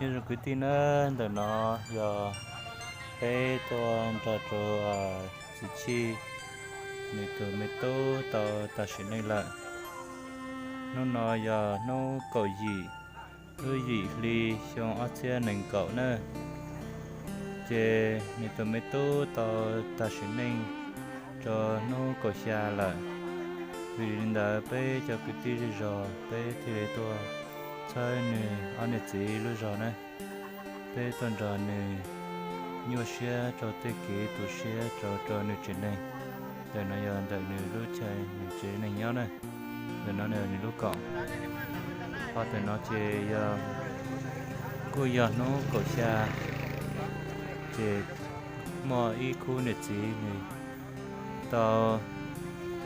Nyob zoo kwv tij na, ntawm no yog peb tuaj nrog rau txiv Chij nws tus me tub tau tag sim neej lawm. Hnub no yog hnub kaum yim lub yim hli xyoo ob txhiab nees nkaum na. Ces nws tus me tub tau tag sim neej rau hnub kaum xya lawm. Vim li ntawd peb cov kwv tij zej zog peb thiaj li tuaj txhawb nws ob niam txiv lub zog na. Peb tuaj nrog nws nyuaj siab rau tej kev tu siab rau rau nws tsev neeg. Ntawm no yog ntawm nws lub chaw nws tsev neeg nyob na. Ntawm no nws lub kaum. Ho ntawm no ces yog, kuj yog hnub kaum xya, ces muaj ib khub niam txiv nws tau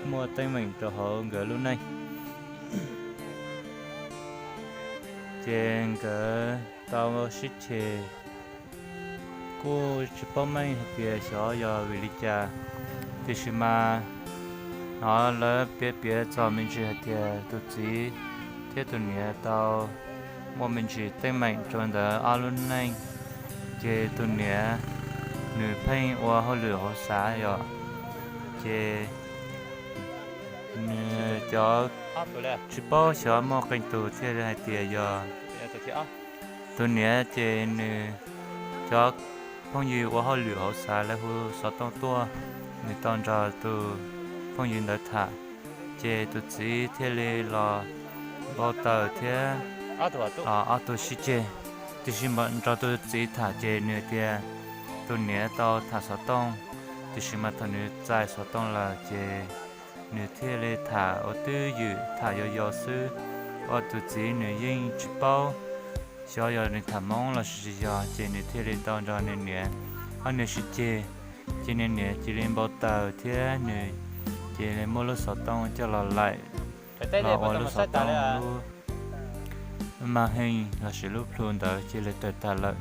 muaj teeb meem rau hauv nkawd lub neej. Ces nkawd tau sib ceg, kuj tsis paub meej hais tias xyov yog vim li cas, tiam sis mas hnov lawv piav piav txog me ntsis hais tias tus txiv thiab tus niam tau muaj me ntsis teeb meem rau ntawd ob lub neej. Ces tus niam nws pheej ua hauj lwm hauv xav yom, ces nws cov tsis paub xyov muaj qee tus thiaj li hais tias yog tus niam, ces nws cov phooj ywg ua hauj lwm hauv xav lawv hu xov tooj tuaj, nws tau nrog tus phooj ywg ntawd tham, ces tus txiv thiaj li los npau taws thiab ob tug sib ceg. Tiam sis nrog tus txiv tham ces nws tias tus niam tau tham xov tooj, tiam sis mas thaum nws txais xov tooj lawm ces nws thiaj li tham ua twj ywm tham yau yau xwb, ua tus txiv nws yeej tsis paub xyov yog nws tham Hmoob los sis tsis yog, ces nws thiaj li tau nrog nws niam ob niag sib ceg. Ces nws niam cia li npau taws thiab nws cia li muab lub xov tooj coj los laim los ua lub xov tooj lub mag heej los sis lub plhu ntawd cia li tawg tag lawm.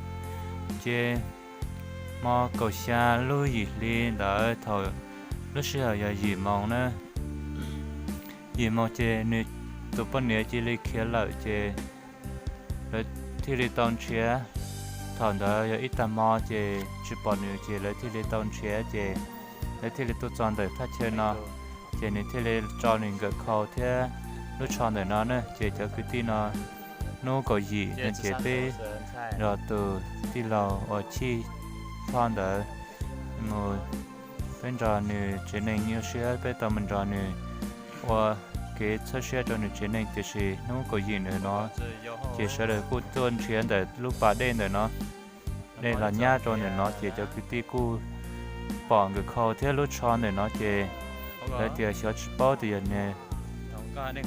Ces hmo kaum xya lub yim hli ntawd thaum lub sij hawm yog yim moos na, yim moos ces nws tus poj niam cia li khiav lawm ces lawv thiaj li tau nrhiav. Thaum ntawd yog ib tag hmo ces tsis pom nws ces lawv thiaj li tau nrhiav ces lawv thiaj li tuaj txog ntawm thaj chaw no, ces nws thiaj li tso nws nkawm khau thiab lub tsho ntawm no na. Ces cov kwv tij no hnub kaum yim no ces peb nrog tus tij laug uas Chij Thoj ntawd mus, peb nrog nws tsev neeg nyuaj siab, peb tau mus nrog nws ua kev txhawb siab rau nws tsev neeg, tiam sis hnub kaum yim ntawm no ces sawv daws kuj tuaj nrhiav ntawm lub pas dej ntawm no, dej los nyab rau ntawm no ces cov kwv tij kuj pom nkawm khau thiab lub tsho ntawm no ces lawv tias xyov tsis paub tias yog nws.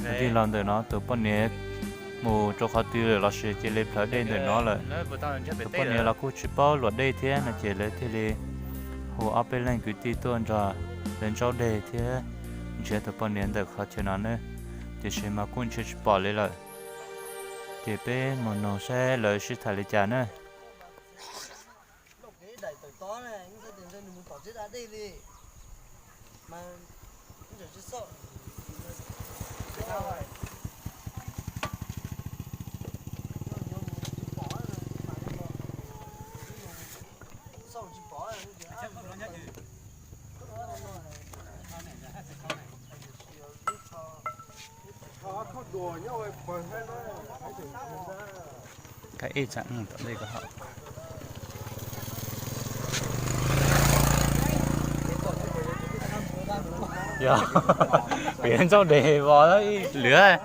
Tus tij laug ntawm no tus poj niam mus rau qhov twg lawm los sis cia li plhawv dej ntawm no lawm. Tus poj niam los kuj tsis paub luam dej thiab no ces lawv thiaj li hu ob peb leeg kwv tij tuaj nrog lawv ntsaub dej thiab nrhiav tus poj niam ntawm qhov chaw no ne, tiam sis mas kuj nrhiav tsis pom li lawm. Ces peb mus noog saib lawv sib tham li cas na. Kaij ib txham tom ntej ko hauv. Yog, kuv yuav ntsaub dej vos ib lwm.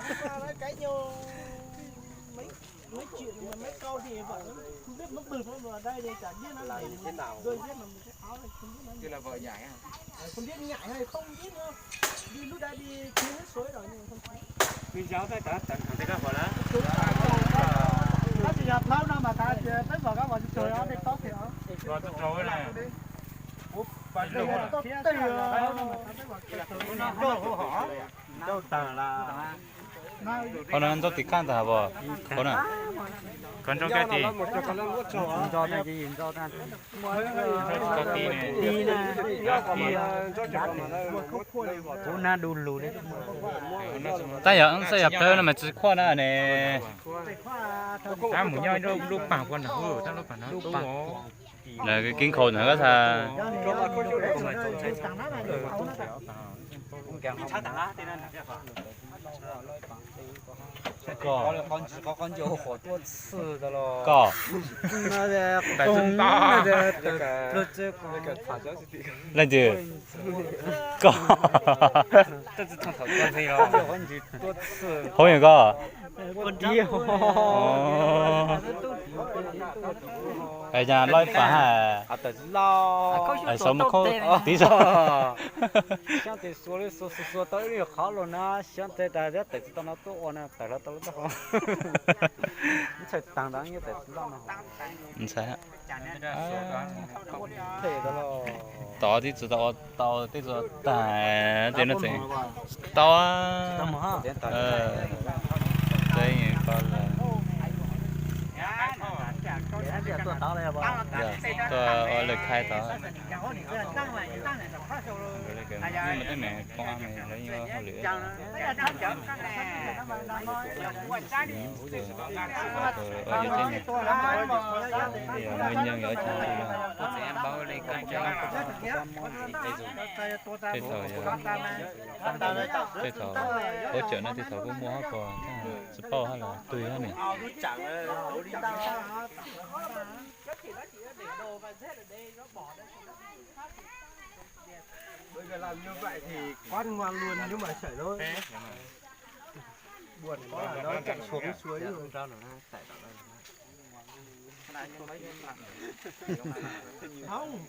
Qhov no ntau tim kaj ntag hos, qhov no. Koj nrauj koj ti. Nrauj tag ces nrauj tag. Koj ti ne. Ti na. Kuv nab du lug li. Tab yog xaj yog plawg no mas tsis khuaj na ne. Tab mus nyob lub paag puag nrag, tab lub paag no. Lawv keeb khaus ntawd koj txhaj. Koj. Leej twg? Koj. Hauv yog koj. Hais cas loj ib pas ha. Xav mus khaub tib zog. Xyov tes xuas li xuas xuas xuas tau ib qhov los na, xyov tes tas tawm tsis tau no tuaj ua na, tawm hlo tau lub taub hau. Ntshai tag ntawd yeej tawm tsis loj no. Ntshai. Tod tib txug tau ua tau tib txug tag ces no tseem tau. Tuaj ua lawv khai tod. Tej me koom a lawv yeej hauj lwm. Ua yus teb nyam, muaj nyeej yuav ib tug li. Tej thaum yog, tej thaum hauv cawm no tej thaum kuj muaj hab, tsis paub hab los tug hab ne. Có ngoan luôn nhưng mà chảy thôi. Buồn quá là nó chạy xuống suối luôn. Không.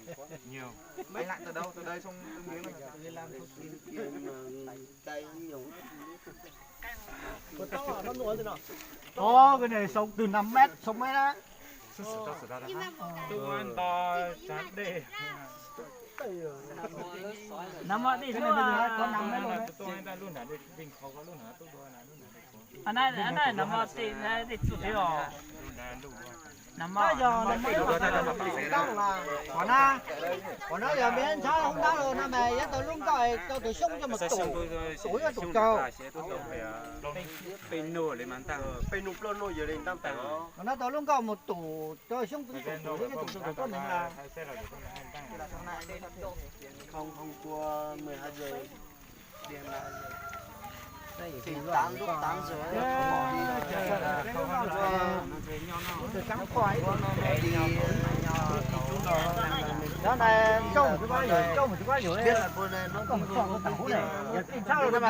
Nhiều. Mấy lại từ đâu? Từ đây xong từ miếng này. Ơ, cái này sông từ năm mét, sông mét á. Tôi ăn to chán đê. Nắm mỏ đi, cái này bây giờ có năm mét rồi đấy. Tôi ăn ta luôn hả? Tôi bình khó có luôn hả? Tôi đùa là luôn hả? Anh ấy, anh ấy nắm mỏ đi, đi chụp đi rồi. Nắm mỏ. Bây giờ nắm mỏ đi. Còn na, còn nó giờ miễn sao không đá rồi, nó mày dắt tao lúng coi, tao tụi súng cho một tủ, tủ cho tụi trâu. Pê nô plô nô giờ lên tăng tăng. Còn nó tao lúng coi một tủ, cho súng tụi tủ, tủ cho tụi tụi tụi tụi nè. Không, hôm qua mười hai giờ. Thì tám, lúc tám giờ ấy, thì, thì chúng nó biết là cô này nó không có, không có đi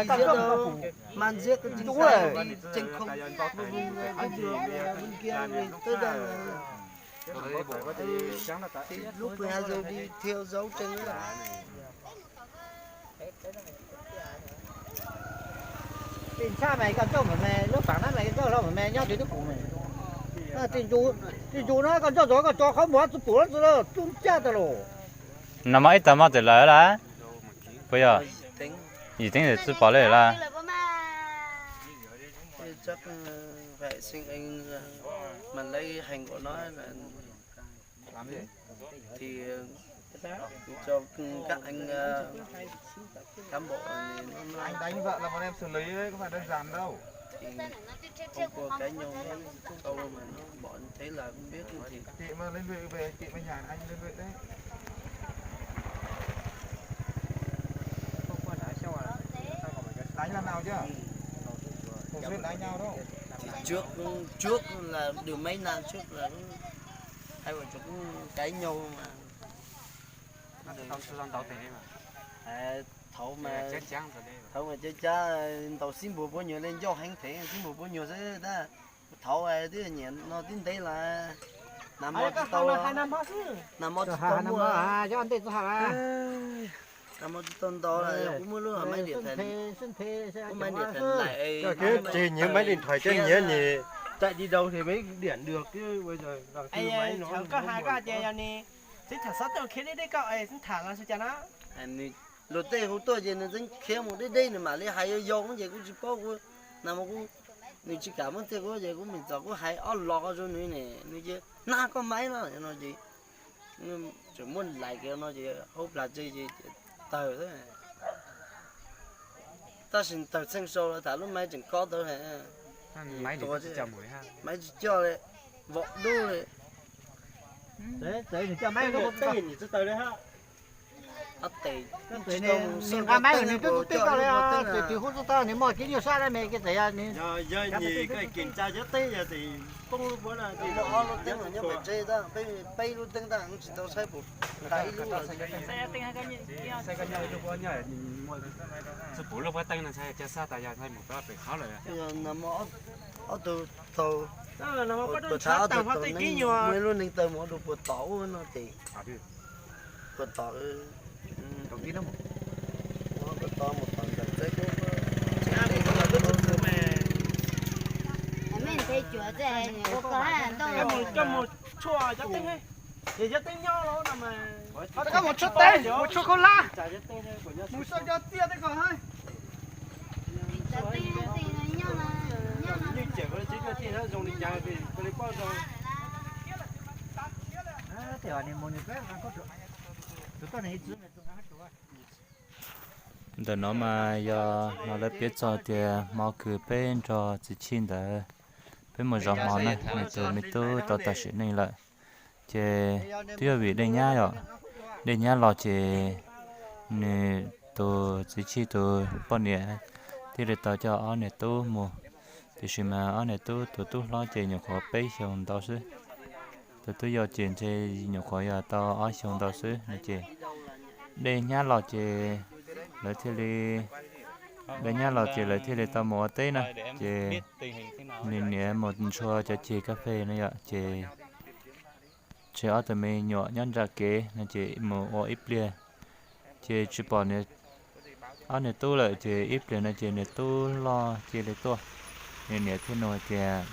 giết đâu. Mà giết cái chính xác đi trên không, cái gì, bên kia thì tới đây là, thì, thì lúc mười hai giờ đi theo dấu chân ấy. Tim tshaj mas koj coj mus mas lub paam nab mas koj coj los mas nyob twg twb pum mas. Tim ntsus no koj coj tod koj tso qhov muag tsis pum lawm, tub caj tag los. Nag hmo ib tag hmo txawm lawm lawm. Puas yog? Yim teev txawm tsis pom li lawm. Chắc phải xin anh, mà lấy hình của nó là Thì, ờ, cho các anh, ờ, cán bộ này nó, nó Anh đánh vợ là bọn em xử lý đấy, có phải đơn giản đâu. Thì hôm qua cãi nhau với cậu mà nó, bọn thấy là không biết thì Chị mà liên lụy về, chị mà nhảy anh liên lụy đấy. Đánh lần nào chưa? Thường xuyên đánh nhau đâu. Thì trước, trước là được mấy năm trước là cũng hai vợ chồng cũng cãi nhau mà. Thaum mas, thaum mas cov cab ntaus xib npua puab nyuag le ncauj heev thev, xib npua puab nyuag xwb tab. Thaum twb nyiam no tib ntev lawm. Nag hmo tsis tau, nag hmo tsis tau muaj, nag hmo tsis tau ntaus lawm, kuv muab lub máy điện thoại, kuv máy điện thoại lại. Cái kia thì nhớ máy điện thoại cho nhớ nhỉ, chạy đi đâu thì mới điện được chứ bây giờ là cái máy nó không có. Koj hais koj tias yog nws, xib tham xob tuaj khiav deb deb koj es xib tham los xyov cas na. Luag tej hu tuaj ces nws txeev khiav mus deb deb nws mam li hais yog yog ces kuv tsis paub, kuv nag hmo kuv Nws tsis kam muab txiaj kuv ces kuv me txom kuv hais ob los ko rau nws ne, nws ces nag koj maib no no ces tseem muab lais kiag no ces hauv plas tseg ces tawg xwb. Tab sis tawg txheej sau los tham lub maib tseem kob tau, maib tsis coj li, vom dub li. Nws nqa maib nws twb twb tij koj li, ces twb hub tub tag nws muaj kiv nyuag sab dab me kiag txawm yog nws. Peb lub teeb tsis tau saib puas nqa ib lub. Puas lub teeb no ntshai cov sab tas yog ntshai mus rau pem qhov lawm. Ob tug taug, puas tshav ob tug taug neeb, muaj ib lub neeg taw mus ua dua puas tom ub no ces puas tom, puas tom mus tom ntawm txeb kub. Coj mus tshuaj cov teeb, ces cov teeb nyob los no mas, koj mus tshuaj teeb, mus tshuaj khaub hlab, mus sau cov txiaj tej ko hab. Zoo li cas, tus toj ne ib txwv. Ntawm no mas yog no lawv piav txog tias hmo kws peb nrog txiv Txhij ntawd, peb mus zov hmo na, nws tus me tub tau tag sim neej lawm. Ces twb yog vim dej nyab os, dej nyab los ces nws tus txiv Txhij tus poj niam thiaj li tau coj ob niag tub mus. Tiam sis mas ob niag tub, tus tub hlob ces nyuam qhuav peb xyoos ntau xwb, tus tub yau ces ntshe nyuam qhuav yog tau ob xyoos ntau xwb no ces dej nyab los ces lawv thiaj li, dej nyab los ces lawv thiaj li tau mus ua teb na. Ces nws niam mus ntshua cov ceg kas fes no yom, ces tseg ob tug me nyuam nyob nram kev no ces mus ua ib pliag, ces tsis pom ob niag tub lawm ces ib pliag no ces niag tub loj cia li tuaj. Nws niam thiaj nug tias,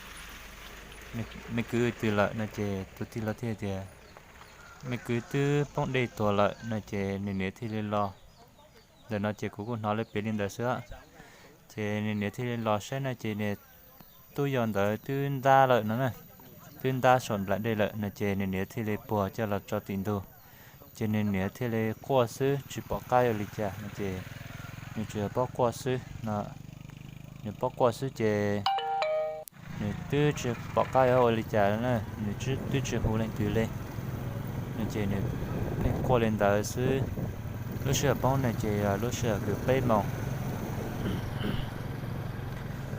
me kwv twg lawm no ces tus tij laug thiaj tias, me kwv twb poob dej tuag lawm no ces nws niam thiaj li los. Ntawm no ces kuv kuj hnov lawv piav li ntawd xwb. Ces nws niam thiaj li los saib no ces niag tub yau ntawd twb ntab lawm no na, twb ntab saum nplaim dej lawm no ces nws niam thiaj li puag coj los tso tim ntug. Ces nws niam thiaj li quaj xwb tsis pom qab ua li cas no ces nws tsuas yog paub quaj xwb no. Nws paub quaj xwb ces nws twb tsis pom qab yuav ua li cas na, nws twb tsis hu leej twg li no ces nws pheej quaj li ntawd xwb. Lub sij hawm poob no ces yog lub sij hawm kws peb moos,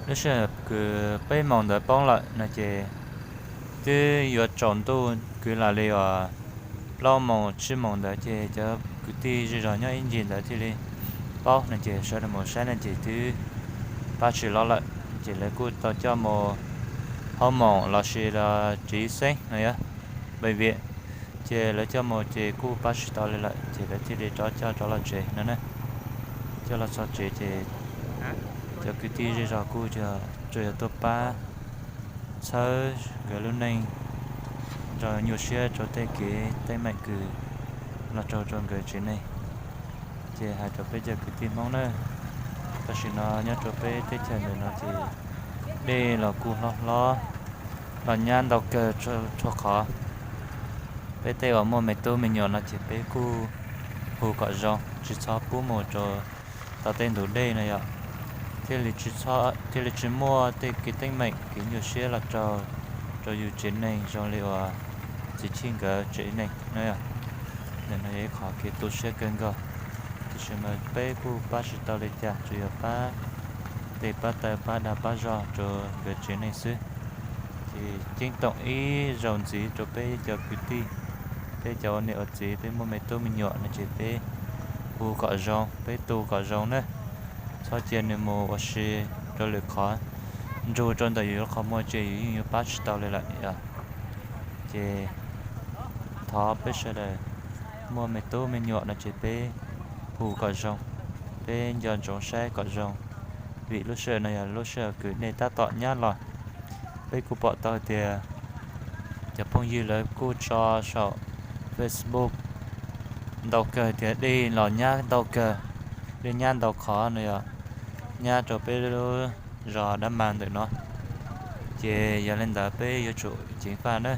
lub sij hawm kws peb moos ntawd poob lawm no ces twb yuav tsaus ntuj kwv lam li uas plaub moos tsib moos ntawd ces cov kwv tij zej zog nyob ib ncig ntawd thiaj li paub no ces sawv daws mus saib no ces twb pab tsis los lawm. Ces lawv kuj tau coj mus hoob moos lossis los tsev xeeb no yog npaj viam, ces lawv coj mus ces kuj pab tsis tau li lawm ces lawv thiaj li rov coj rov los tsev no na. Coj los txog tsev ces cov kwv tij zej zog kuj tsuas yog tuaj pab txhawb nkawd lub neej, nrog nyuaj siab rau tej kev teeb meem kws los raug rau nkawd tsev neeg. Ces hais rau peb cov kwv tij Hmoob na, tam sim no nyob rau peb teb chaws ntawm no ces dej los kuj hlob hlob, los nyab ntau kawg rau qhov peb tej uas muaj me tub me nyuam no ces peb kuj hu kom zoo tsis txhob pub mus rau tom tej ntug dej no yom, thiaj li tsis muaj tej kev teeb meem kev nyuaj siab los raug rau yus tsev neeg zoo li uas txiv Txhij nkawd tsev neeg no yom. Ntawm no yog ib qhov kev tu siab kawg nkaus, tiam sis mas peb kuj pab tsis tau li cas, tsuas yog pab tes pab taw pab dag pab zog rau nkawd tsev neeg xwb. Ces ceeb toom ib zaug ntxiv rau peb cov kwv tij, peb cov ua niam ua txiv, peb muaj me tub me nyuam no ces peb hu kom zoo, peb tu kom zoo na, txhob cia nws mus ua si rau lwm qhov, nrug rau ntawm yus qhov muag ces yus yeej yuav pab tsis tau li lawm. Ces thov peb sawv daws muaj me tub me nyuam no ces peb hu kom zoo, peb nco ntsoov saib kom zoo, vim lub sij hawm no yog lub sij hawm kws dej tab tom nyab los. Peb kuj pom tau tias cov phooj ywg lawv kuj tso saum Facebook ntau kawg tias dej los nyab ntau kawg, dej nyab ntau qhov no yog nyab rau peb lub zos Dab Mas ntawm no. Ces yog li ntawd peb yuav tsum ceev faj na,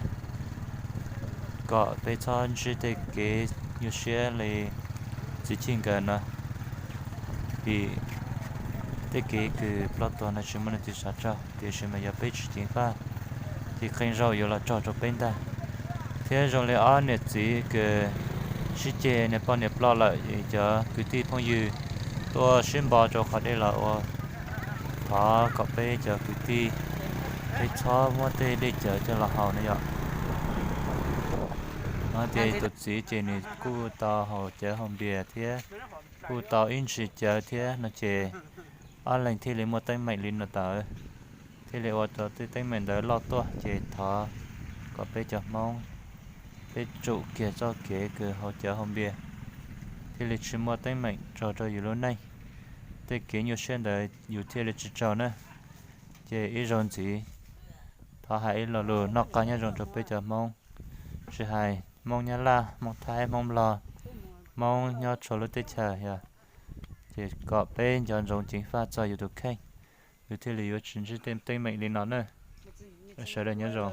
kom peb txhob ntsib tej kev nyuaj siab li txiv Chij nkawd no, vim tej kev kws ploj tuag no tsis muaj leej twg xav tsaug, tiam sis mas yog peb tsis ceev faj ces qee zaug yuav los tsaug rau peb ntag. Thiab zoo li ob niam txiv kws sib ceg niag poj niam ploj lawm, cov kwv tij phooj ywg tuaj sib npo rau qhov dej los ua, thov kom peb cov kwv tij peb txhob muab tej dej cawv coj los haus no yom. No tias tus txiv ces nws kuj tau haus cawv haus npias thiab kuj tau ib ntsis cawv thiab no ces ob leeg thiaj li muaj teeb meem li no tawd, thiaj li ua rau tej teeb meem ntawd loj tuaj. Ces thov kom peb cov Hmoob peb tsum kiag txoj kev kws haus cawv haus npias, thiaj li tsis muaj teeb meem tsaug rau yus lub neej. Tej kev nyuaj siab ntawd yus thiaj li tsis tsaug na. Ces ib zaug ntxiv thov hais ib lo lus noj qab nyob zoo rau peb cov Hmoob, tsis hais Hmoob Nyab Laj, Hmoob Thaib, Hmoob Nplog, Hmoob nyob txhua lub teb chaws yog, ces kom peb nco ntsoov ceev faj txog yus tus kheej, yus thiaj li yuav tsis ntsib tej teeb meem li no na. Sawv daws nyob zoo.